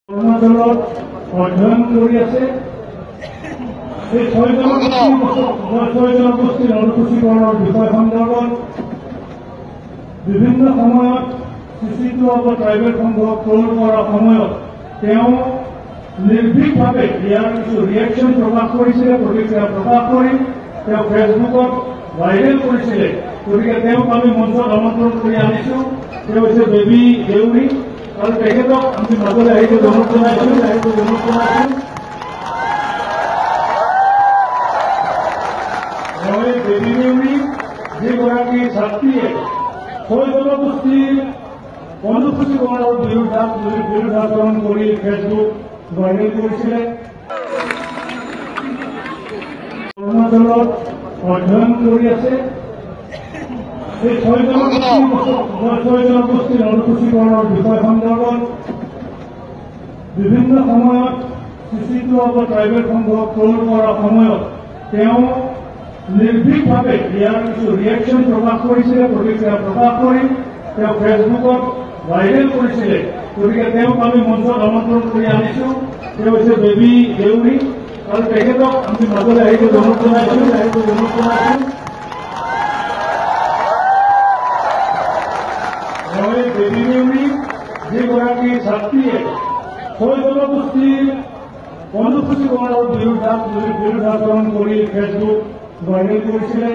অৰুণাচলত অধ্যয়ন কৰি আছে। এই 6 জনগোষ্ঠীৰ অনুসূচীকৰণৰ বিষয় সন্দৰ্ভত বিভিন্ন সময়ত চিচিটো বা ট্ৰাইবেল সংঘক ট্ৰল কৰাৰ সময়ত তেওঁ নিৰ্ভীকভাৱে ইয়াৰ কিছু ৰিয়েকশ্যন প্ৰকাশ কৰিছিলে, প্ৰতিক্ৰিয়া প্ৰকাশ কৰি তেওঁ ফেচবুকত ভাইৰেল কৰিছিলে। গতিকে তেওঁক আমি মঞ্চত আমন্ত্ৰণ কৰি আনিছো। তেওঁ হৈছে বেবী দেউৰী আৰু তেখেতক আমি মাজলৈ আহিব অনুৰোধ জনাইছো, আহিব অনুৰোধ জনাইছো। এওঁৱে বেবী দেউৰী, যিগৰাকী ছাত্ৰীয়ে 6 জনগোষ্ঠীৰ অনুসূচীকৰণৰ বিৰুদ্ধাচৰণ কৰি ফেচবুক ভাইৰেল কৰিছিলে। অৰুণাচলত অধ্যয়ন কৰি আছে। এই 6 জনগোষ্ঠীৰ অনুসূচীকৰণৰ বিষয় সন্দৰ্ভত বিভিন্ন সময়ত চিচিটো বা ট্ৰাইবেল সংঘক ট্ৰল কৰাৰ সময়ত তেওঁ নিৰ্ভীকভাৱে ইয়াৰ কিছু ৰিয়েকশ্যন প্ৰকাশ কৰিছিলে, প্ৰতিক্ৰিয়া প্ৰকাশ কৰি তেওঁ ফেচবুকত ভাইৰেল কৰিছিলে। গতিকে তেওঁক আমি মঞ্চত আমন্ত্ৰণ কৰি আনিছো। তেওঁ হৈছে বেবী দেউৰী আৰু তেখেতক আমি মাজলৈ আহিব অনুৰোধ জনাইছো, আহিব অনুৰোধ জনাইছো। এওঁৱে বেবী দেউৰী, যিগৰাকী ছাত্ৰীয়ে 6 জনগোষ্ঠীৰ অনুসূচীকৰণৰ বিৰুদ্ধাচৰণ কৰি ফেচবুক ভাইৰেল কৰিছিলে।